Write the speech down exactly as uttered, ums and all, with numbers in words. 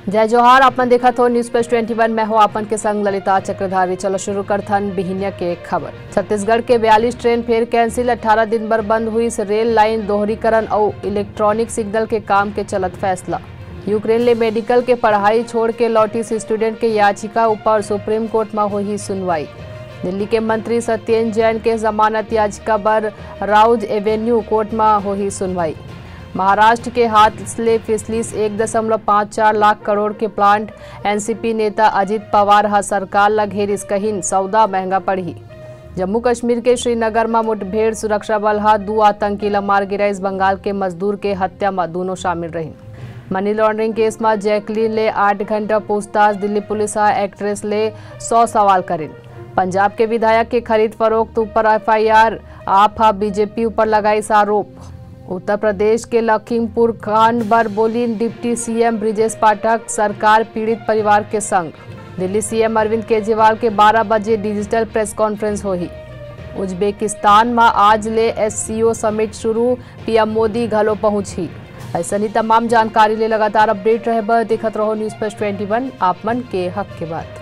जय जोहार, आप मन देखत हो News Flash twenty one, मैं हो आपन के संग ललिता चक्रधारी। चलो शुरू करथन बिहिनिया के खबर। छत्तीसगढ़ के बयालीस ट्रेन फेर कैंसिल, अठारह दिन बर बंद हुई रेल लाइन, दोहरीकरण अउ इलेक्ट्रॉनिक सिग्नल के काम के चलत फैसला। यूक्रेन ले मेडिकल के पढ़ाई छोड़ के लौटिस स्टूडेंट के याचिका ऊपर सुप्रीम कोर्ट म होही सुनवाई। दिल्ली के मंत्री सत्येंद्र जैन के जमानत याचिका बर राउज एवेन्यू कोर्ट म होही सुनवाई। महाराष्ट्र के हाथ ले फिसलिस एक दशमलव पाँच चार लाख करोड़ के प्लांट, एनसीपी नेता अजीत पवार ह सरकार ल घेरिस, कहिन सौदा महंगा पड़ही। जम्मू कश्मीर के श्रीनगर म मुठभेड़, सुरक्षा बल ह दू आतंकी ल मार गिराइस, बंगाल के मजदूर के हत्या म दूनों शामिल रहिन। मनी लॉन्ड्रिंग केस म जैकलीन ले आठ घंटा पूछताछ, दिल्ली पुलिस ह एक्ट्रेस ले सौ सवाल करिन। पंजाब के विधायक के खरीद फरोख्त ऊपर एफआईआर, आप ह बीजेपी ऊपर लगाइस आरोप। उत्तर प्रदेश के लखीमपुर कांड बर Boolean deputy CM Brajesh Pathak, सरकार पीड़ित परिवार के संग। दिल्ली सीएम अरविंद केजरीवाल के बारह बजे डिजिटल प्रेस कॉन्फ्रेंस होही। उज्बेकिस्तान म आज ले एससीओ समिट शुरू, पीएम मोदी घलो पहुंचही। अइसनी तमाम जानकारी ले लगातार अपडेट रहे बर देखत रहो News Flash twenty one, आप मन के हक के बात।